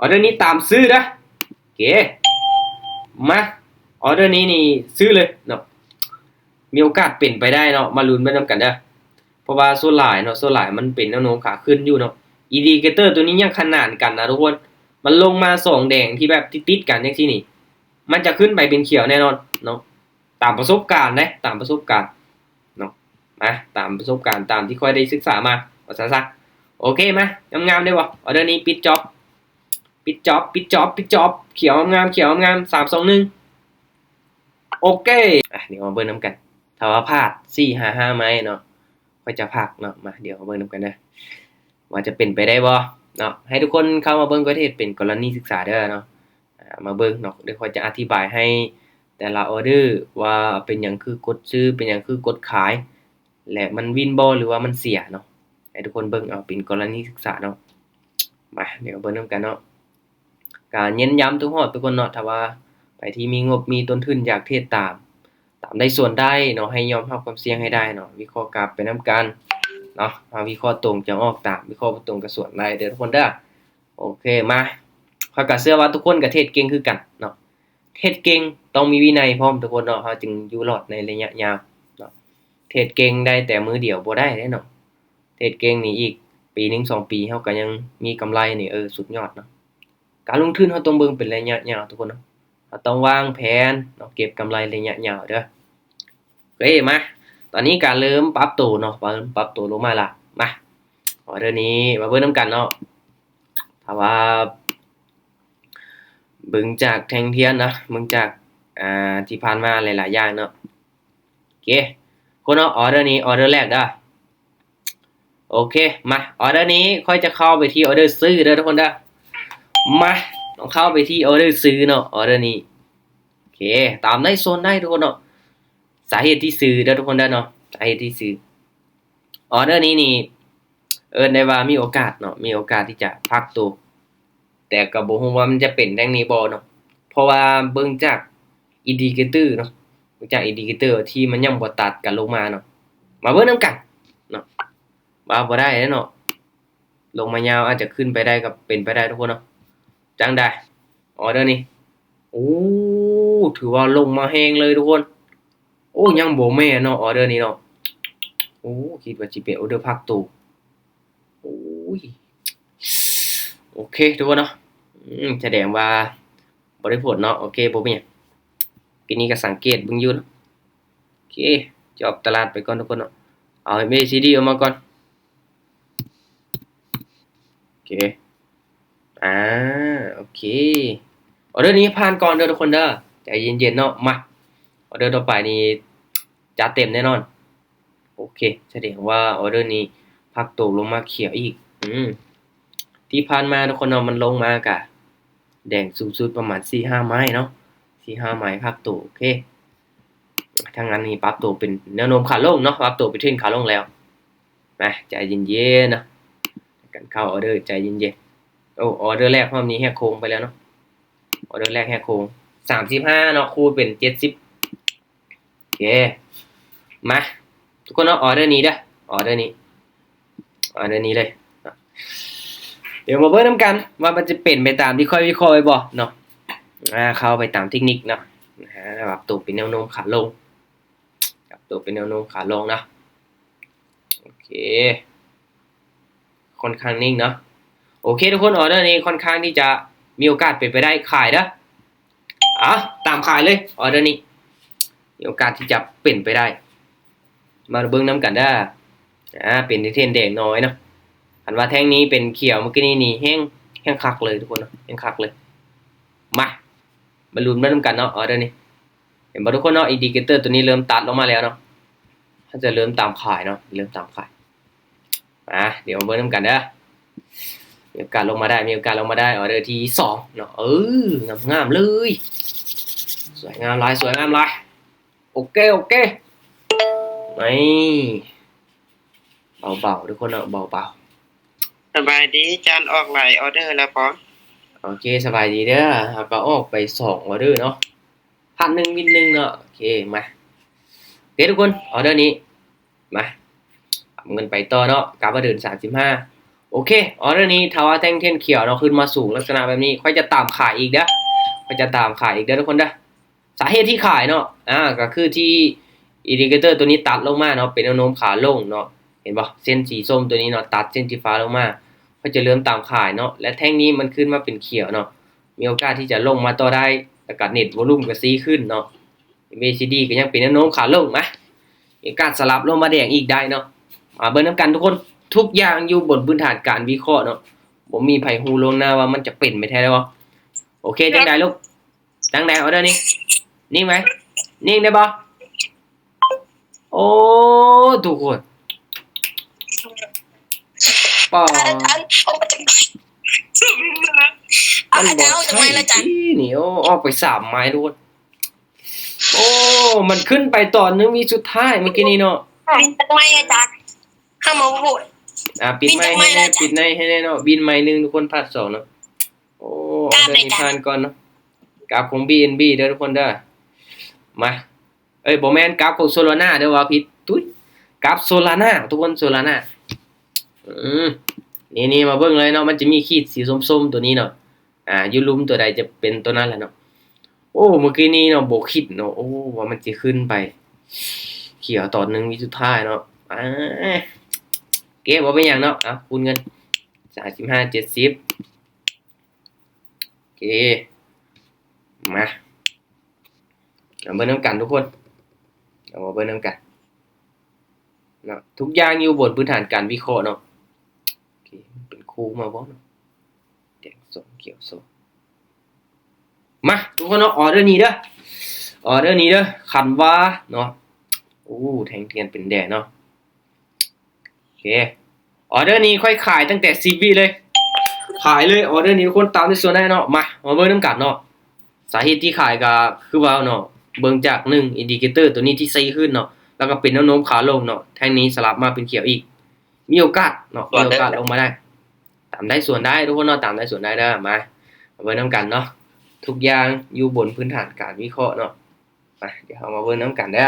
ອອເດີນີ້ຕາມຊື້ເດີ. ໂອເຄ ມາ ອອເດີນີ້ນີ້ຊື້ເລີຍເນາະ. ມີໂອກາດເປັນໄປໄດ້ເນາະ ມາລຸ້ນໄປນຳກັນເດີ ເພາະວ່າສ່ວນຫຼາຍເນາະ ສ່ວນຫຼາຍມັນເປັນແນວໂນ້ມຂາຂຶ້ນຢູ່ເນາະ. ອິນດິເຄເຕີຕົວນີ້ຍັງຂະໜານກັນນະທຸກຄົນ ມັນລົງມາສອງແດງທີ່ແບບຕິດໆກັນຈັ່ງຊີ້ນີ້ ມັນຈະຂຶ້ນໄປເປັນຂຽວແນ່ນອນເນາະ ຕາມປະສົບການເດ້ ຕາມປະສົບການເນາະ. ມາ ຕາມປະສົບການ ຕາມທີ່ຂ້ອຍໄດ້ສຶກສາມາ ວ່າຊັ້ນຊະ. ໂອເຄ ມາ ງາມໆເດ້ບໍ່? ອອເດີນີ້ປິດຈອບ ປິດຈອບ ປິດຈອບ ປິດຈອບ ຂຽວງາມໆ ຂຽວງາມໆ ສາມ ສອງ ໜຶ່ງ ໂອເຄ ອ່ະ ດຽວມາເບິ່ງນຳກັນ ຖ້າວ່າພາດສີ່ ຫ້າ ຫ້າໄມ້ເນາະ ຂ້ອຍຈະພັກເນາະ. ມາ ດຽວມາເບິ່ງນຳກັນເດີ ວ່າຈະເປັນໄປໄດ້ບໍ່ເນາະ. ໃຫ້ທຸກຄົນເຂົ້າມາເບິ່ງ ຂ້ອຍເຮັດເປັນກໍລະນີສຶກສາເດີເນາະ. ອ່າ ມາເບິ່ງເນາະ ດຽວຂ້ອຍຈະອະທິບາຍໃຫ້ແຕ່ລະອອເດີ ວ່າເປັນຫຍັງຄືກົດຊື້ ເປັນຫຍັງຄືກົດຂາຍ ແລະ ມັນວິນບໍ່ ຫຼືວ່າມັນເສຍເນາະ. ໃຫ້ທຸກຄົນເບິ່ງເອົາເປັນກໍລະນີສຶກສາເນາະ. ມາ ດຽວເບິ່ງນຳກັນເນາະ. ກະເນັ້ນຢ້ຳທຸກຮອບທຸກຄົນເນາະ ຖ້າວ່າໃຜທີ່ມີງົບມີຕົ້ນທຶນ ຢາກເທຣດຕາມ ຕາມໄດ້ສ່ວນໄດ້ເນາະ ໃຫ້ຍອມຮັບຄວາມສ່ຽງໃຫ້ໄດ້ເນາະ. ວິເຄາະກາຟໄປນຳກັນເນາະ ມາວິເຄາະຕົງຈະອອກຕາມ ວິເຄາະບໍ່ຕົງກະສວນໄດ້ເດີທຸກຄົນເດີ. ໂອເຄ ມາ ຂ້ອຍກະເຊື່ອວ່າທຸກຄົນກະເທຣດເກັ່ງຄືກັນເນາະ. ເທຣດເກັ່ງຕ້ອງມີວິໄນພ້ອມທຸກຄົນເນາະ ເຮົາຈຶ່ງຢູ່ລອດໃນໄລຍະຍາວເນາະ. ເທຣດເກັ່ງໄດ້ແຕ່ມື້ດຽວບໍ່ໄດ້ເດ້ເນາະ. ເທຣດເກັ່ງນີ້ອີກປີໜຶ່ງສອງປີ ເຮົາກະຍັງມີກຳໄລນີ້ ເອີ ສຸດຍອດເນາະ. ການລົງທຶນເຮົາຕ້ອງເບິ່ງເປັນໄລຍະຍາວທຸກຄົນເນາະ ເຮົາຕ້ອງວາງແຜນເນາະ ເກັບກຳໄລໄລຍະຍາວເດີ. ໂອເຄ ມາ ຕອນນີ້ກະເລີ່ມປັບໂຕເນາະ ເລີ່ມປັບໂຕລົງມາລະ. ມາ ອອເດີນີ້ມາເບິ່ງນຳກັນເນາະ ຖ້າວ່າເບິ່ງຈາກແທ່ງທຽນເນາະ ເບິ່ງຈາກ ອ່າ ທີ່ຜ່ານມາຫຼາຍໆຢ່າງເນາະ. ໂອເຄ ຄົນເນາະ ອອເດີນີ້ ອອເດີແລກເດີ. ໂອເຄ ມາ ອອເດີນີ້ຂ້ອຍຈະເຂົ້າໄປທີ່ອອເດີຊື້ເດີທຸກຄົນເດີ. ມາ ຕ້ອງເຂົ້າໄປທີ່ອອເດີຊື້ເນາະ ອອເດີນີ້. ໂອເຄ ຕາມໄດ້ໂຊນໄດ້ທຸກຄົນເນາະ. ສາເຫດທີ່ຊື້ເດີທຸກຄົນເດີເນາະ ສາເຫດທີ່ຊື້ ອອເດີນີ້ນີ້ ເອີ້ນໄດ້ວ່າມີໂອກາດເນາະ ມີໂອກາດທີ່ຈະພັກໂຕ ແຕ່ກໍບໍ່ຮູ້ວ່າມັນຈະເປັນແນວນີ້ບໍ່ເນາະ ເພາະວ່າເບິ່ງຈາກອິນດິເຄເຕີເນາະ ເບິ່ງຈາກອິນດິເຄເຕີທີ່ມັນຍັງບໍ່ຕັດກັນລົງມາເນາະ. ມາເບິ່ງນຳກັນເນາະ ວ່າບໍ່ໄດ້ເດ້ເນາະ ລົງມາຍາວອາດຈະຂຶ້ນໄປໄດ້ກໍເປັນໄປໄດ້ທຸກຄົນເນາະ. ຈັ່ງໃດ ອອເດີນີ້ ໂອ້ ຖືວ່າລົງມາແຮງເລີຍທຸກຄົນ. ໂອ້ ຍັງບໍ່ແມ່ນເນາະ ອອເດີນີ້ເນາະ. ໂອ້ ຄິດວ່າຊິເປັນອອເດີພັກໂຕ. ໂອ້ຍ ໂອເຄທຸກຄົນເນາະ ອືມ ສະແດງວ່າບໍ່ໄດ້ຜົນເນາະ. ໂອເຄ ບໍ່ເປັນຫຍັງ ກີ້ນີ້ກໍສັງເກດເບິ່ງຢູ່ເນາະ. ໂອເຄ ຈອບຕະຫຼາດໄປກ່ອນທຸກຄົນເນາະ. ເອົາເອັມເອຊີດີອອກມາກ່ອນ. ໂອເຄ ອ່າ ໂອເຄ ອອເດີນີ້ຜ່ານກ່ອນເດີທຸກຄົນເດີ ໃຈເຢັນໆເນາະ. ມາ ອອເດີຕໍ່ໄປນີ້ຈັດເຕັມແນ່ນອນ. ໂອເຄ ສະແດງວ່າອອເດີນີ້ພັກໂຕລົງມາຂຽວອີກ. ອືມ ທີ່ຜ່ານມາທຸກຄົນເນາະ ມັນລົງມາກະແດງສູງສຸດປະມານສີ່ຫ້າໄມ້ເນາະ ສີ່ຫ້າໄມ້ພັກໂຕ. ໂອເຄ ທາງນັ້ນນີ້ປັບໂຕເປັນແນວໂນ້ມຂາລົງເນາະ ປັບໂຕເປັນເທຣນຂາລົງແລ້ວ. ມາ ໃຈເຢັນໆເນາະ ກັນເຂົ້າອອເດີໃຈເຢັນໆ. ໂອ້ ອອເດີແລກຮອບນີ້ແຫກໂຄ້ງໄປແລ້ວເນາະ ອອເດີແລກແຫກໂຄ້ງ ສາມສິບຫ້າເນາະ ຄູນເປັນເຈັດສິບ. ໂອເຄ ມາ ທຸກຄົນເນາະ ອອເດີນີ້ເດີ ອອເດີນີ້ ອອເດີນີ້ເລີຍ. ດຽວມາເບິ່ງນຳກັນວ່າມັນຈະເປັນໄປຕາມທີ່ຂ້ອຍວິເຄາະໄວ້ບໍ່ເນາະ. ອ່າ ເຂົ້າໄປຕາມເທັກນິກເນາະ ອ່າ ປັບໂຕເປັນແນວໂນ້ມຂາລົງ ປັບໂຕເປັນແນວໂນ້ມຂາລົງເນາະ. ໂອເຄ ຄ່ອນຂ້າງນິ່ງເນາະ. ໂອເຄທຸກຄົນ ອອເດີນີ້ຄ່ອນຂ້າງທີ່ຈະມີໂອກາດເປັນໄປໄດ້ຂາຍເດີ. ເອົາ ຕາມຂາຍເລີຍ ອອເດີນີ້ ມີໂອກາດທີ່ຈະເປັນໄປໄດ້. ມາເບິ່ງນຳກັນເດີ ອ່າ ເປັນເທຣນແດງນ້ອຍເນາະ. ຄັນວ່າແທ່ງນີ້ເປັນຂຽວເມື່ອກີ້ນີ້ນີ້ ແຮງ ແຮງຄັກເລີຍທຸກຄົນເນາະ ແຮງຄັກເລີຍ. ມາ ມາລຸ້ນໄປນຳກັນເນາະ ອອເດີນີ້. ເຫັນບໍ່ທຸກຄົນເນາະ ອິນດິເຄເຕີຕົວນີ້ເລີ່ມຕັດລົງມາແລ້ວເນາະ. ເຮົາຈະເລີ່ມຕາມຂາຍເນາະ ເລີ່ມຕາມຂາຍ. ມາ ດຽວມາເບິ່ງນຳກັນເດີ ມີໂອກາດລົງມາໄດ້ ມີໂອກາດລົງມາໄດ້. ອອເດີທີສອງເນາະ ເອີ ງາມໆເລີຍ ສວຍງາມຫຼາຍ ສວຍງາມຫຼາຍ. ໂອເຄ ໂອເຄ ນີ້ ເບົາໆທຸກຄົນເນາະ ເບົາໆ. ສະບາຍດີ ຈານອອກຫຼາຍອອເດີແລ້ວບໍ່? ໂອເຄ ສະບາຍດີເດີ ເຮົາກໍອອກໄປສອງອອເດີເນາະ ພັນໜຶ່ງ ວິນໜຶ່ງເນາະ. ໂອເຄ ມາ ໂອເຄທຸກຄົນ ອອເດີນີ້ ມາ ເອົາເງິນໄປຕໍ່ເນາະ ກັບມາເດີນສາມສິບຫ້າ. ໂອເຄ ອໍເດີນີ້ ຖ້າວ່າແທ່ງທຽນຂຽວເນາະ ຂຶ້ນມາສູງລັກສະນະແບບນີ້ ຂ້ອຍຈະຕາມຂາຍອີກເດີ້ ຂ້ອຍຈະຕາມຂາຍອີກເດີ້ທຸກຄົນເດີ້. ສາເຫດທີ່ຂາຍເນາະ ອາ ກໍຄືທີ່ອິນດິເຄເຕີຕົວນີ້ຕັດລົງມາເນາະ ເປັນແນວໂນ້ມຂາລົງເນາະ ເຫັນບໍ່? ເສັ້ນສີສົ້ມຕົວນີ້ເນາະ ຕັດເສັ້ນສີຟ້າລົງມາ ຂ້ອຍຈະເລີ່ມຕາມຂາຍເນາະ ແລະແທ່ງນີ້ມັນຂຶ້ນມາເປັນຂຽວເນາະ ມີໂອກາດທີ່ຈະລົງມາຕໍ່ໄດ້ ແລ້ວກໍເນັດວໍລຸມກໍຊີ້ຂຶ້ນເນາະ ເອມເອຊີດີກໍຍັງເປັນແນວໂນ້ມຂາລົງນະ ມີໂອກາດສະຫຼັບລົງມາແດງອີກໄດ້ເນາະ. ມາເບິ່ງນຳກັນທຸກຄົນ ທຸກຢ່າງຢູ່ບົນພື້ນຖານການວິເຄາະເນາະ ບໍ່ມີໃຜຮູ້ລ່ວງໜ້າວ່າມັນຈະເປັນໄປແທ້ໃດບໍ່. ໂອເຄ ຈັ່ງໃດລູກ? ຈັ່ງໃດ ອໍເດີນີ້? ນິ່ງໄວ້ ນິ່ງໄດ້ບໍ່? ໂອ້ ທຸກຄົນ ປາ ມັນບໍ່ໃຊ່ນີ້ ໂອ້ ອອກໄປສາມໄມ້ທຸກຄົນ. ໂອ້ ມັນຂຶ້ນໄປຕອນໜຶ່ງວິສຸດທ້າຍເມື່ອກີ້ນີ້ເນາະ ບິນຈັກໄມ້ອາຈານ ເຂົ້າມາໂຫວດ ອ່າ ປິດໄມໃຫ້ແດ່ ປິດໄມໃຫ້ແດ່ເນາະ ບິນໄມໜຶ່ງທຸກຄົນ ພາດສອງເນາະ. ໂອ້ ເດີນີ້ຜ່ານກ່ອນເນາະ ກາບຂອງບີເອັນບີເດີທຸກຄົນເດີ ມາ ເອີຍ ບໍ່ແມ່ນ ກາບຂອງໂຊລານາເດີ ເວົ້າຜິດ ຕຸ້ຍ ກາບໂຊລານາທຸກຄົນ ໂຊລານາ ອືມ ນີ້ໆ ມາເບິ່ງເລີຍເນາະ ມັນຈະມີຂີດສີສົ້ມໆຕົວນີ້ເນາະ ອ່າ ຢູ່ລຸ່ມຕົວໃດຈະເປັນຕົວນັ້ນແຫຼະເນາະ. ໂອ້ ເມື່ອກີ້ນີ້ເນາະ ບໍ່ຄິດເນາະ ໂອ້ ວ່າມັນຊິຂຶ້ນໄປຂຽວຕອນໜຶ່ງວິສຸດທ້າຍເນາະ ອ່າ ເກັບ ບໍ່ເປັນຫຍັງເນາະ ເອົາ ຄູນເງິນ ສາມສິບຫ້າ ເຈັດສິບ ໂອເຄ ມາ ເອົາເບິ່ງນຳກັນທຸກຄົນ ເອົາມາເບິ່ງນຳກັນເນາະ ທຸກຢ່າງຢູ່ບົນພື້ນຖານການວິເຄາະເນາະ. ໂອເຄ ເປັນຄູ່ມາບໍ່ເນາະ ແດງສອງ ຂຽວສອງ ມາທຸກຄົນເນາະ ອໍເດີນີ້ເດີ ອໍເດີນີ້ເດີ ຄັນວ່າເນາະ ໂອ້ ແທ່ງທຽນເປັນແດງເນາະ. ໂອເຄ ອໍເດີນີ້ຂ້ອຍຂາຍຕັ້ງແຕ່ສິບວິເລີຍ ຂາຍເລີຍ ອໍເດີນີ້ທຸກຄົນ ຕາມໃນສ່ວນໄດ້ເນາະ. ມາ ມາເບິ່ງນຳກັນເນາະ ສາເຫດທີ່ຂາຍກໍຄືວ່າເນາະ ເບິ່ງຈາກໜຶ່ງ ອິນດິເຄເຕີຕົວນີ້ທີ່ຊີ້ຂຶ້ນເນາະ ແລ້ວກໍເປັນແນວໂນ້ມຂາລົງເນາະ ແທ່ງນີ້ສະຫຼັບມາເປັນຂຽວອີກ ມີໂອກາດເນາະ ມີໂອກາດລົງມາໄດ້ ຕາມໄດ້ສ່ວນໄດ້ທຸກຄົນເນາະ ຕາມໄດ້ສ່ວນໄດ້ເດີ. ມາ ມາເບິ່ງນຳກັນເນາະ ທຸກຢ່າງຢູ່ບົນພື້ນຖານການວິເຄາະເນາະ. ມາ ດຽວເຮົາມາເບິ່ງນຳກັນເດີ.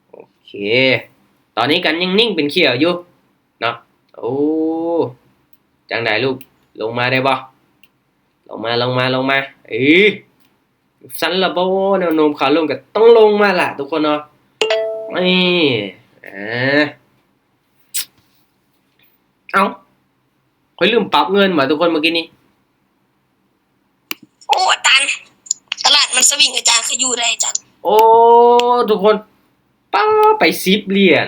ໂອເຄ ຕອນນີ້ກໍຍັງນິ່ງເປັນຂຽວຢູ່ເນາະ. ໂອ້ ຈັ່ງໃດລູກ ລົງມາໄດ້ບໍ່? ລົງມາ ລົງມາ ລົງມາ ເອີ ຊັ້ນລະບໍ່ ແນວໂນ້ມຂາລົງກໍຕ້ອງລົງມາລະທຸກຄົນເນາະ. ນີ້ ອ່າ ເອົ້າ ຂ້ອຍລືມປັບເງິນຫວາທຸກຄົນ ເມື່ອກີ້ນີ້. ໂອ້ ອາຈານ ຕະຫຼາດມັນສະວິງ ອາຈານ ຄືຢູ່ໄດ້ອາຈານ. ໂອ້ ທຸກຄົນ ປ້າ ໄປສິບຫຼຽນ.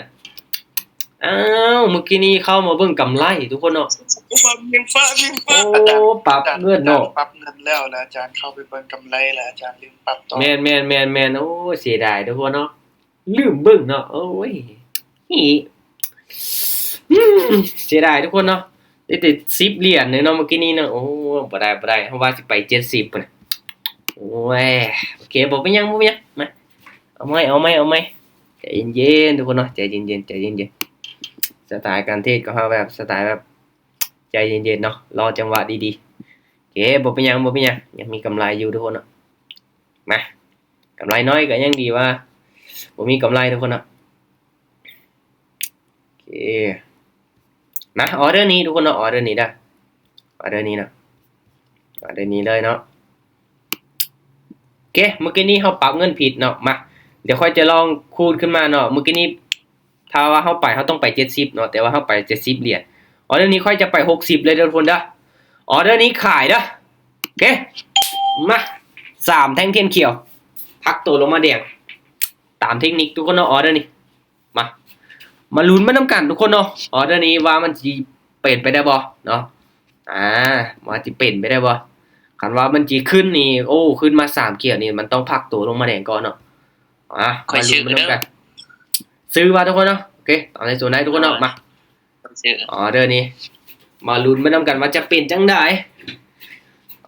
ອ້າວ ເມື່ອກີ້ນີ້ເຂົ້າມາເບິ່ງກຳໄລທຸກຄົນເນາະ. ໂອ້ ປັບເງິນເນາະ ປັບເງິນແລ້ວ ແລ້ວອາຈານເຂົ້າໄປເບິ່ງກຳໄລ ແລ້ວອາຈານລືມປັບຕໍ່. ແມ່ນໆໆໆ ໂອ້ ເສຍດາຍທຸກຄົນເນາະ. ລືມເບິ່ງເນາະ ໂອ້ຍ ນີ້ ອືມ ເສຍດາຍທຸກຄົນເນາະ ໄດ້ແຕ່ສິບຫຼຽນເນາະ ເມື່ອກີ້ນີ້ເນາະ. ໂອ້ ບໍ່ໄດ້ ບໍ່ໄດ້ ເຮົາວ່າຊິໄປເຈັດສິບພຸ້ນນະ. ໂອ້ຍ ໂອເຄ ບໍ່ເປັນຫຍັງ ບໍ່ເປັນຫຍັງ ມາ ເອົາໃໝ່ ເອົາໃໝ່ ເອົາໃໝ່ ໃຈເຢັນໆ ທຸກຄົນເນາະ ໃຈເຢັນໆ ໃຈເຢັນໆ. ສະໄຕລ໌ການເທຣດຂອງເຮົາແບບ ສະໄຕລ໌ແບບໃຈເຢັນໆເນາະ ລໍຈັງຫວະດີໆ. ໂອເຄ ບໍ່ເປັນຫຍັງ ບໍ່ເປັນຫຍັງ ຍັງມີກຳໄລຢູ່ທຸກຄົນເນາະ. ມາ ກຳໄລນ້ອຍກໍຍັງດີວ່າບໍ່ມີກຳໄລທຸກຄົນເນາະ. ໂອເຄ ມາ ອໍເດີນີ້ທຸກຄົນເນາະ ອໍເດີນີ້ເດີ ອໍເດີນີ້ເນາະ ອໍເດີນີ້ເລີຍເນາະ. ໂອເຄ ເມື່ອກີ້ນີ້ເຮົາປັບເງິນຜິດເນາະ. ມາ ດຽວຂ້ອຍຈະລອງຄູນຂຶ້ນມາເນາະ ເມື່ອກີ້ນີ້ ຖ້າວ່າເຮົາໄປ ເຮົາຕ້ອງໄປເຈັດສິບເນາະ ແຕ່ວ່າເຮົາໄປເຈັດສິບຫຼຽນ. ອໍເດີນີ້ຂ້ອຍຈະໄປຫົກສິບເລີຍເດີທຸກຄົນເດີ ອໍເດີນີ້ຂາຍເດີ. ໂອເຄ ມາ ສາມແທ່ງທຽນຂຽວ ພັກໂຕລົງມາແດງ ຕາມເທັກນິກທຸກຄົນເນາະ ອໍເດີນີ້. ມາ ມາລຸ້ນໄປນຳກັນທຸກຄົນເນາະ ອໍເດີນີ້ວ່າມັນຊິເປັນໄປໄດ້ບໍ່ເນາະ. ອ່າ ວ່າຊິເປັນໄປໄດ້ບໍ່ ຄັນວ່າມັນຊິຂຶ້ນນີ້ ໂອ້ ຂຶ້ນມາສາມຂຽວນີ້ ມັນຕ້ອງພັກໂຕລົງມາແດງກ່ອນເນາະ. ອ່າ ຂ້ອຍຊື້ເດີ ມາລຸ້ນໄປນຳກັນ ຊື້ວ່າທຸກຄົນເນາະ. ໂອເຄ ຕາມໃນໂຊນໄດ້ທຸກຄົນເນາະ ມາ ຊື້ ອໍເດີນີ້ ມາລຸ້ນໄປນຳກັນວ່າຈະເປັນຈັ່ງໃດ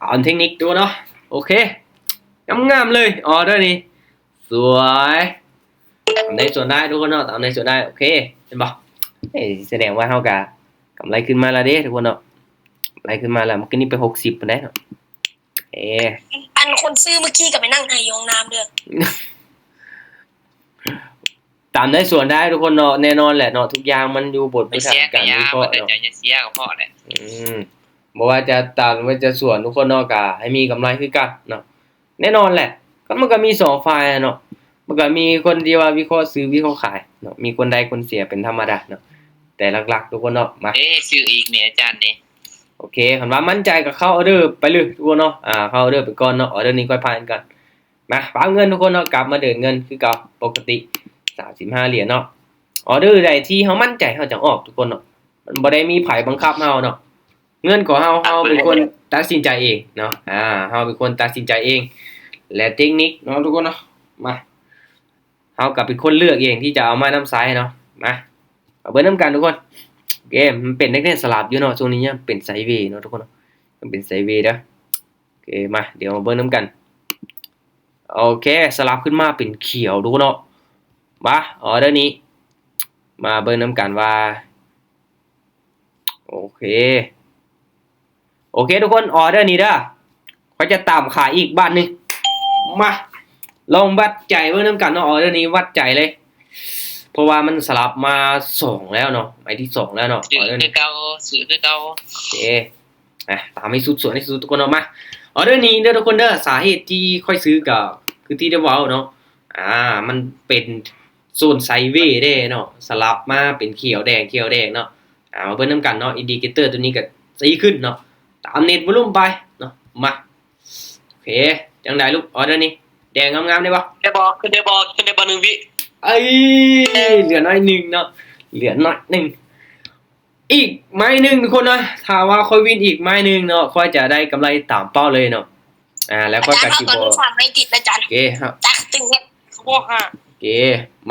ຕາມເທັກນິກທຸກຄົນເນາະ. ໂອເຄ ງາມໆເລີຍ ອໍເດີນີ້ ສວຍ ຕາມໃນໂຊນໄດ້ທຸກຄົນເນາະ ຕາມໃນໂຊນໄດ້. ໂອເຄ ເຫັນບໍ່ ເອີ ສະແດງວ່າເຮົາກະກຳໄລຂຶ້ນມາແລ້ວເດ້ທຸກຄົນເນາະ ກຳໄລຂຶ້ນມາແລ້ວ ມື້ກີ້ນີ້ໄປຫົກສິບພຸ້ນເດ້ເນາະ. ເອີ ອັນຄົນຊື້ມື້ກີ້ກໍໄປນັ່ງໄຫ້ຢູ່ຫ້ອງນ້ຳເດີ. ຕາມໄດ້ສ່ວນໄດ້ທຸກຄົນເນາະ ແນ່ນອນແຫຼະເນາະ ທຸກຢ່າງມັນຢູ່ບົດພື້ນຖານການວິເຄາະເນາະ ເສຍກໍຢ່າ ບໍ່ເສຍກໍພໍແຫຼະ ອືມ ບໍ່ວ່າຈະຕາມ ບໍ່ວ່າຈະສ່ວນທຸກຄົນເນາະ ກໍໃຫ້ມີກຳໄລຄືກັນເນາະ ແນ່ນອນແຫຼະ ກໍມັນກໍມີສອງຝ່າຍເນາະ ມັນກໍມີຄົນທີ່ວ່າວິເຄາະຊື້ ວິເຄາະຂາຍເນາະ ມີຄົນໄດ້ຄົນເສຍເປັນທຳມະດາເນາະ ແຕ່ຫຼັກໆທຸກຄົນເນາະ ມາ ເອີ ຊື້ອີກນີ້ອາຈານນີ້ ໂອເຄ ຄັນວ່າໝັ້ນໃຈກໍເຂົ້າອໍເດີໄປເລີຍທຸກຄົນເນາະ ອ່າ ເຂົ້າອໍເດີໄປກ່ອນເນາະ ອໍເດີນີ້ຄ່ອຍຜ່ານກ່ອນ ມາ ປາບເງິນທຸກຄົນເນາະ ກັບມາເດີນເງິນຄືເກົ່າປົກກະຕິ ສາມສິບຫ້າຫຼຽນເນາະ ອໍເດີໃດທີ່ເຮົາໝັ້ນໃຈເຮົາຈະອອກທຸກຄົນເນາະ ມັນບໍ່ໄດ້ມີໃຜບັງຄັບເຮົາເນາະ ເງິນຂອງເຮົາ ເຮົາເປັນຄົນຕັດສິນໃຈເອງເນາະ ອ່າ ເຮົາເປັນຄົນຕັດສິນໃຈເອງ ແລະ ເຕັກນິກເນາະທຸກຄົນເນາະ ມາ ເຮົາກໍເປັນຄົນເລືອກເອງທີ່ຈະເອົາມານຳໃຊ້ເນາະ ມາ ມາເບິ່ງນຳກັນທຸກຄົນ ເກມມັນເປັນແນວສະຫຼັບຢູ່ເນາະ ຊ່ວງນີ້ຍັງເປັນໄຊເວເນາະທຸກຄົນເນາະ ຍັງເປັນໄຊເວເດີ ໂອເຄ ມາ ດຽວມາເບິ່ງນຳກັນ ໂອເຄ ສະຫຼັບຂຶ້ນມາເປັນຂຽວທຸກຄົນເນາະ ມາ ອໍເດີນີ້ ມາເບິ່ງນຳກັນວ່າ ໂອເຄ ໂອເຄທຸກຄົນ ອໍເດີນີ້ເດີ ຂ້ອຍຈະຕາມຂາຍອີກບາດໜຶ່ງ ມາ ລອງວັດໃຈເບິ່ງນຳກັນເນາະ ອໍເດີນີ້ວັດໃຈເລີຍ ເພາະວ່າມັນສະຫຼັບມາສອງແລ້ວເນາະ ໄມ້ທີສອງແລ້ວເນາະ ຊື້ຄືເກົ່າ ຊື້ຄືເກົ່າ ໂອເຄ ອ່ະ ຕາມໃຫ້ສຸດ ສວນໃຫ້ສຸດທຸກຄົນເນາະ ມາ ອໍເດີນີ້ເດີທຸກຄົນເດີ ສາເຫດທີ່ຂ້ອຍຊື້ກໍຄືທີ່ໄດ້ເວົ້າເນາະ ອ່າ ມັນເປັນໂຊນໄຊເວເດ້ເນາະ ສະຫຼັບມາເປັນຂຽວແດງ ຂຽວແດງເນາະ ອ່າ ມາເບິ່ງນຳກັນເນາະ ອິນດິເຄເຕີຕົວນີ້ກໍຊີ້ຂຶ້ນເນາະ ຕາມເນັດວໍລຸມໄປເນາະ ມາ ໂອເຄ ຈັ່ງໃດລູກ ອໍເດີນີ້ ແດງງາມໆໄດ້ບໍ່ ໄດ້ບໍ່ ຂຶ້ນໄດ້ບໍ່ ຂຶ້ນໄດ້ບໍ່ ໜຶ່ງວິ ເອີຍ ເຫຼືອໜ້ອຍໜຶ່ງເນາະ ເຫຼືອໜ້ອຍໜຶ່ງ ອີກໄມ້ໜຶ່ງທຸກຄົນເນາະ ຖ້າວ່າຂ້ອຍວິນອີກໄມ້ໜຶ່ງເນາະ ຂ້ອຍຈະໄດ້ກຳໄລຕາມເປົ້າເລີຍເນາະ ອ່າ ແລ້ວຂ້ອຍກໍຊິບໍ່ ອາຈານ ເຮົາຕົວນີ້ສາມໄມ້ຕິດນະອາຈານ ໂອເຄ ຕັກຕຶງເຮັດ ໂອ້ ໂອເຄ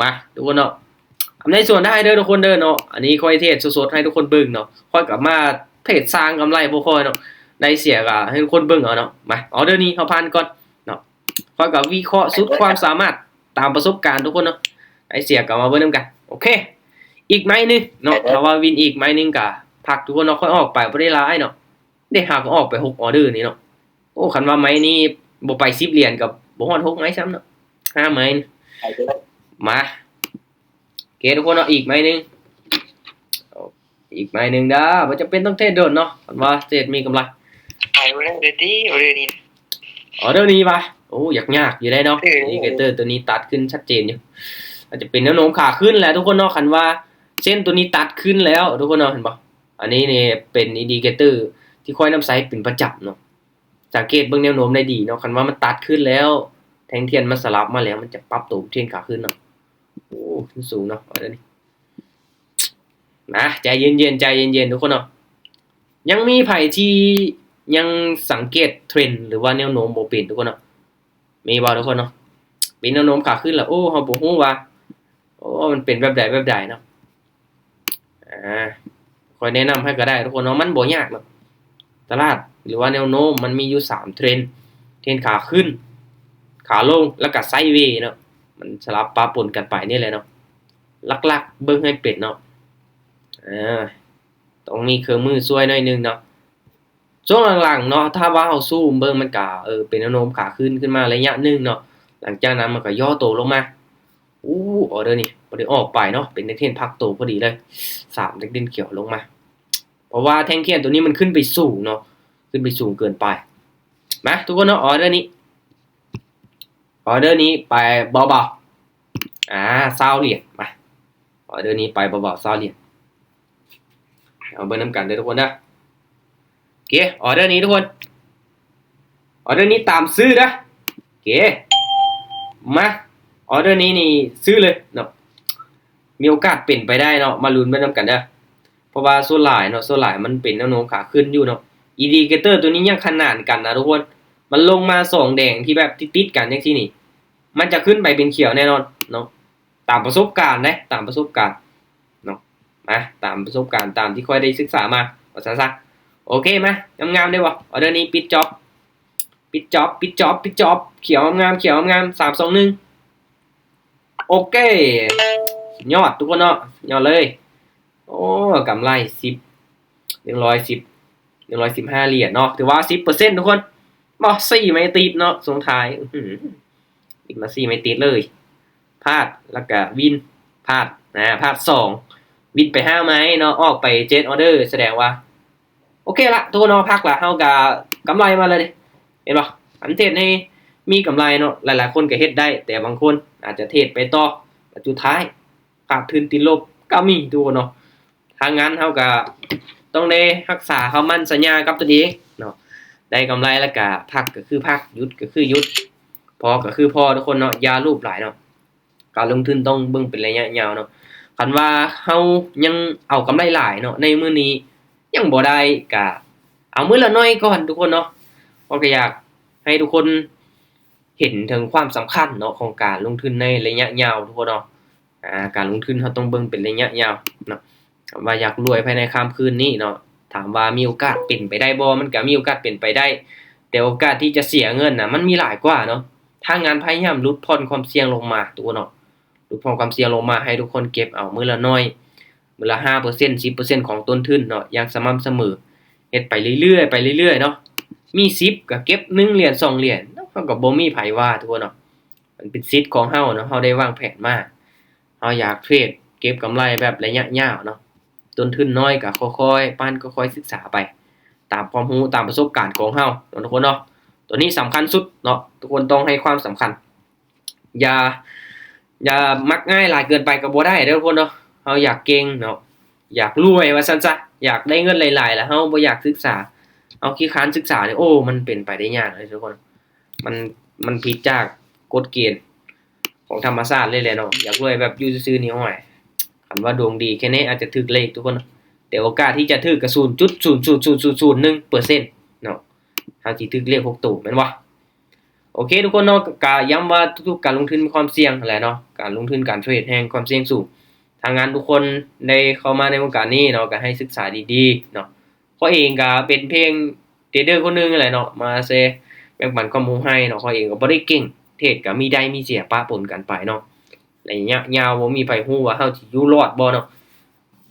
ມາ ທຸກຄົນເນາະ ອຳນາດສ່ວນໄດ້ເດີທຸກຄົນເດີເນາະ ອັນນີ້ຂ້ອຍເທດສົດໆໃຫ້ທຸກຄົນເບິ່ງເນາະ ຂ້ອຍກໍມາເທດສ້າງກຳໄລບໍ່ຄ່ອຍເນາະ ໄດ້ເສຍກໍໃຫ້ທຸກຄົນເບິ່ງເອົາເນາະ ມາ ອໍເດີນີ້ເຮົາຜ່ານກ່ອນເນາະ ຂ້ອຍກໍວິເຄາະສຸດຄວາມສາມາດຕາມປະສົບການທຸກຄົນເນາະ ໄດ້ເສຍກໍມາເບິ່ງນຳກັນ ໂອເຄ ອີກໄມ້ໜຶ່ງເນາະ ຖ້າວ່າວິນອີກໄມ້ໜຶ່ງກໍພັກທຸກຄົນເນາະ ຂ້ອຍອອກໄປບໍ່ໄດ້ຫຼາຍເນາະ ເດ້ ຫາກໍອອກໄປຫົກອໍເດີນີ້ເນາະ ໂອ້ ຄັນວ່າໄມ້ນີ້ບໍ່ໄປສິບຫຼຽນກໍບໍ່ຮອດຫົກໄມ້ຊ້ຳເນາະ ຫ້າໄມ້ ມາ ໂອເຄທຸກຄົນເນາະ ອີກໄມ້ໜຶ່ງ ອີກໄມ້ໜຶ່ງເດີ ບໍ່ຈຳເປັນຕ້ອງເທຣດດົນເນາະ ຄັນວ່າເທຣດມີກຳໄລ ໄປບໍ່ໄດ້ເລີຍຕິ ອໍເດີນີ້ ອໍເດີນີ້ຫວາ ໂອ້ ຍາກໆຢູ່ເດ້ເນາະ ເອີ ອິນດິເຄເຕີຕົວນີ້ຕັດຂຶ້ນຊັດເຈນຢູ່ ອາດຈະເປັນແນວໂນ້ມຂາຂຶ້ນແຫຼະທຸກຄົນເນາະ ຄັນວ່າເສັ້ນຕົວນີ້ຕັດຂຶ້ນແລ້ວທຸກຄົນເນາະ ເຫັນບໍ່ ອັນນີ້ນີ້ເປັນອິນດິເຄເຕີທີ່ຂ້ອຍນຳໃຊ້ເປັນປະຈຳເນາະ ສັງເກດເບິ່ງແນວໂນ້ມໄດ້ດີເນາະ ຄັນວ່າມັນຕັດຂຶ້ນແລ້ວ ແທ່ງທຽນມັນສະຫຼັບມາແລ້ວ ມັນຈະປັບໂຕເທຣນຂາຂຶ້ນເນາະ ໂອ້ ຂຶ້ນສູງເນາະ ເອົາເດີນີ້ ນະ ໃຈເຢັນໆ ໃຈເຢັນໆ ທຸກຄົນເນາະ ຍັງມີໃຜທີ່ຍັງສັງເກດເທຣນ ຫຼືວ່າແນວໂນ້ມບໍ່ເປັນທຸກຄົນເນາະ ມີບໍ່ທຸກຄົນເນາະ ເປັນແນວໂນ້ມຂາຂຶ້ນລະ ໂອ້ ເຮົາບໍ່ຮູ້ວ່າ ໂອ້ ມັນເປັນແບບໃດແບບໃດເນາະ ອ່າ ຂ້ອຍແນະນຳໃຫ້ກໍໄດ້ທຸກຄົນເນາະ ມັນບໍ່ຍາກເນາະ ຕະຫຼາດ ຫຼືວ່າແນວໂນ້ມມັນມີຢູ່ສາມເທຣນ ເທຣນຂາຂຶ້ນ ຂາລົງ ແລ້ວກໍໄຊເວເນາະ ມັນສະຫຼັບປະປົນກັນໄປນີ້ແຫຼະເນາະ ຫຼັກໆເບິ່ງໃຫ້ເປັນເນາະ ອ່າ ຕ້ອງມີເຄື່ອງມືຊ່ວຍໜ້ອຍໜຶ່ງເນາະ ຊ່ວງຫຼັງໆເນາະ ຖ້າວ່າເຮົາຊູມເບິ່ງ ມັນກະ ເອີ ເປັນແນວໂນ້ມຂາຂຶ້ນຂຶ້ນມາໄລຍະໜຶ່ງເນາະ ຫຼັງຈາກນັ້ນມັນກະຍໍໂຕລົງມາ ໂອ້ ອໍເດີນີ້ບໍ່ໄດ້ອອກໄປເນາະ ເປັນແທ່ງທຽນພັກໂຕພໍດີເລີຍ ສາມແທ່ງທຽນຂຽວລົງມາ ເພາະວ່າແທ່ງທຽນໂຕນີ້ມັນຂຶ້ນໄປສູງເນາະ ຂຶ້ນໄປສູງເກີນໄປ ມາ ທຸກຄົນເນາະ ອໍເດີນີ້ ອໍເດີນີ້ໄປເບົາໆ ອ່າ ຊາວຫຼຽນ ມາ ອໍເດີນີ້ໄປເບົາໆ ຊາວຫຼຽນ ເອົາເບິ່ງນຳກັນເດີທຸກຄົນເດີ ໂອເຄ ອໍເດີນີ້ທຸກຄົນ ອໍເດີນີ້ຕາມຊື້ເດີ ໂອເຄ ມາ ອໍເດີນີ້ນີ້ຊື້ເລີຍເນາະ ມີໂອກາດເປັນໄປໄດ້ເນາະ ມາລຸ້ນໄປນຳກັນເດີ ເພາະວ່າສ່ວນຫຼາຍເນາະ ສ່ວນຫຼາຍມັນເປັນແນວໂນ້ມຂາຂຶ້ນຢູ່ເນາະ ອິນດິເຄເຕີຕົວນີ້ຍັງຂະໜານກັນນະທຸກຄົນ ມັນລົງມາສອງແດງທີ່ແບບຕິດໆກັນຈັ່ງຊີ້ນີ້ ມັນຈະຂຶ້ນໄປເປັນຂຽວແນ່ນອນເນາະ ຕາມປະສົບການເດ້ ຕາມປະສົບການເນາະ ມາ ຕາມປະສົບການ ຕາມທີ່ຂ້ອຍໄດ້ສຶກສາມາ ວ່າຊັ້ນຊະ ໂອເຄ ມາ ງາມໆ ໄດ້ບໍ່ ອໍເດີນີ້ປິດຈອບ ປິດຈອບ ປິດຈອບ ປິດຈອບ ຂຽວງາມໆ ຂຽວງາມໆ ສາມ ສອງ ໜຶ່ງ ໂອເຄ ຍອດທຸກຄົນເນາະ ຍອດເລີຍ ໂອ້ ກຳໄລສິບ ໜຶ່ງຮ້ອຍສິບ ໜຶ່ງຮ້ອຍສິບຫ້າຫຼຽນເນາະ ຖືວ່າສິບເປີເຊັນທຸກຄົນ ບໍ່ ສີ່ໄມ້ຕິດເນາະ ຊ່ວງທ້າຍ ອືຫື ຕິດມາສີ່ໄມ້ຕິດເລີຍ ພາດ ແລ້ວກະວິນ ພາດ ອາ ພາດສອງ ວິດໄປຫ້າໄມ້ເນາະ ອອກໄປເຈັດອໍເດີ ສະແດງວ່າ ໂອເຄລະ ທຸກຄົນເນາະ ພັກລະ ເຮົາກະກຳໄລມາແລ້ວເດ້ ເຫັນບໍ່? ອັນເທຣດໃຫ້ມີກຳໄລເນາະ ຫຼາຍໆຄົນກະເຮັດໄດ້ ແຕ່ບາງຄົນອາດຈະເທຣດໄປຕໍ່ ແລະ ສຸດທ້າຍຂາດທຶນຕິດລົບກະມີ ທຸກຄົນເນາະ. ທາງງານເຮົາກະຕ້ອງໄດ້ຮັກສາຄຳໝັ້ນສັນຍາກັບຕົນເອງເນາະ ໄດ້ກຳໄລແລ້ວກະພັກກະຄືພັກ ຢຸດກະຄືຢຸດ ພໍກະຄືພໍ ທຸກຄົນເນາະ ຢ່າໂລບຫຼາຍເນາະ. ການລົງທຶນຕ້ອງເບິ່ງເປັນໄລຍະຍາວເນາະ ຄັນວ່າເຮົາຍັງເອົາກຳໄລຫຼາຍເນາະ ໃນມື້ນີ້ຍັງບໍ່ໄດ້ ກະເອົາມື້ລະໜ້ອຍກ່ອນ ທຸກຄົນເນາະ. ເພາະກະຢາກໃຫ້ທຸກຄົນເຫັນເຖິງຄວາມສຳຄັນເນາະ ຂອງການລົງທຶນໃນໄລຍະຍາວ ທຸກຄົນເນາະ. ອາ ການລົງທຶນເຮົາຕ້ອງເບິ່ງເປັນໄລຍະຍາວເນາະ ວ່າຢາກລວຍພາຍໃນຄ່ຳຄືນນີ້ເນາະ ຖາມວ່າມີໂອກາດເປັນໄປໄດ້ບໍ່? ມັນກະມີໂອກາດເປັນໄປໄດ້ ແຕ່ໂອກາດທີ່ຈະເສຍເງິນນະ ມັນມີຫຼາຍກວ່າເນາະ. ທາງງານພະຍາຍາມຫຼຸດຜ່ອນຄວາມສ່ຽງລົງມາ ທຸກຄົນເນາະ ຫຼຸດຜ່ອນຄວາມສ່ຽງລົງມາ ໃຫ້ທຸກຄົນເກັບເອົາມື້ລະໜ້ອຍ ມື້ລະຫ້າເປີເຊັນ ສິບເປີເຊັນຂອງຕົ້ນທຶນເນາະ ຢ່າງສະໝ່ຳສະເໝີ ເຮັດໄປເລື້ອຍໆ ໄປເລື້ອຍໆເນາະ. ມີສິບກະເກັບໜຶ່ງຫຼຽນ ສອງຫຼຽນເນາະ ເຮົາກະບໍ່ມີໃຜວ່າ ທຸກຄົນເນາະ ມັນເປັນສິດຂອງເຮົາເນາະ ເຮົາໄດ້ວາງແຜນມາ ເຮົາຢາກເທຣດເກັບກຳໄລແບບໄລຍະຍາວເນາະ ຕົ້ນທຶນນ້ອຍກະຄ່ອຍໆປັ້ນ ຄ່ອຍໆສຶກສາໄປ ຕາມຄວາມຮູ້ ຕາມປະສົບການຂອງເຮົາເນາະ ທຸກຄົນເນາະ. ໂຕນີ້ສຳຄັນສຸດເນາະ ທຸກຄົນຕ້ອງໃຫ້ຄວາມສຳຄັນ ຢ່າ ຢ່າມັກງ່າຍຫຼາຍເກີນໄປກະບໍ່ໄດ້ເດີ ທຸກຄົນເນາະ. ເຮົາຢາກເກັ່ງເນາະ ຢາກລວຍວ່າຊັ້ນຊະ ຢາກໄດ້ເງິນຫຼາຍໆ ລະເຮົາບໍ່ຢາກສຶກສາ ເຮົາຂີ້ຄ້ານສຶກສານີ້ ໂອ້ ມັນເປັນໄປໄດ້ຍາກເລີຍ ທຸກຄົນ. ມັນ ມັນຜິດຈາກກົດເກນຂອງທຳມະຊາດເລີຍແຫຼະເນາະ ຢາກລວຍແບບຢູ່ຊື່ໆນີ້ ໂອ້ຍ ຄັນວ່າດວງດີແຄ່ນີ້ອາດຈະຖືກເລກ ທຸກຄົນ ແຕ່ໂອກາດທີ່ຈະຖືກກະສູນຈຸດສູນສູນສູນສູນໜຶ່ງເປີເຊັນເນາະ ເຮົາຊິຖືກເລກຫົກໂຕ ແມ່ນບໍ່? ໂອເຄ ທຸກຄົນເນາະ ກະຢ້ຳວ່າທຸກໆການລົງທຶນມີຄວາມສ່ຽງຫັ້ນແຫຼະເນາະ ການລົງທຶນການເທຣດແຮ່ງຄວາມສ່ຽງສູງ. ທາງງານທຸກຄົນໄດ້ເຂົ້າມາໃນວົງການນີ້ເນາະ ກະໃຫ້ສຶກສາດີໆເນາະ. ຂ້ອຍເອງກະເປັນພຽງເທຣດເດີຄົນໜຶ່ງຫັ້ນແຫຼະເນາະ ມາແຊແບ່ງປັນຄວາມຮູ້ໃຫ້ເນາະ. ຂ້ອຍເອງກະບໍ່ໄດ້ເກັ່ງ ເທຣດກະມີໄດ້ມີເສຍປະປົນກັນໄປເນາະ ໄລຍະຍາວບໍ່ມີໃຜຮູ້ວ່າເຮົາຊິຢູ່ລອດບໍ່ເນາະ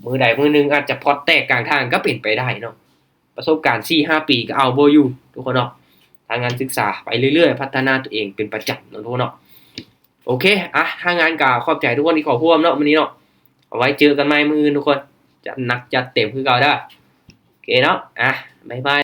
ມື້ໃດມື້ໜຶ່ງອາດຈະພອດແຕກກາງທາງກະເປັນໄປໄດ້ເນາະ. ປະສົບການສີ່ຫ້າປີກະເອົາບໍ່ຢູ່ ທຸກຄົນເນາະ. ທາງງານສຶກສາໄປເລື້ອຍໆ ພັດທະນາຕົວເອງເປັນປະຈຳເນາະ ທຸກຄົນເນາະ. ໂອເຄ ອະ ທາງງານກະຂອບໃຈທຸກຄົນທີ່ເຂົ້າຮ່ວມເນາະມື້ນີ້ເນາະ ເອົາໄວ້ເຈີກັນໃໝ່ມື້ອື່ນ ທຸກຄົນ ຈັດໜັກຈັດເຕັມຄືເກົ່າເດີ ໂອເຄເນາະ ອະ ບາຍບາຍ.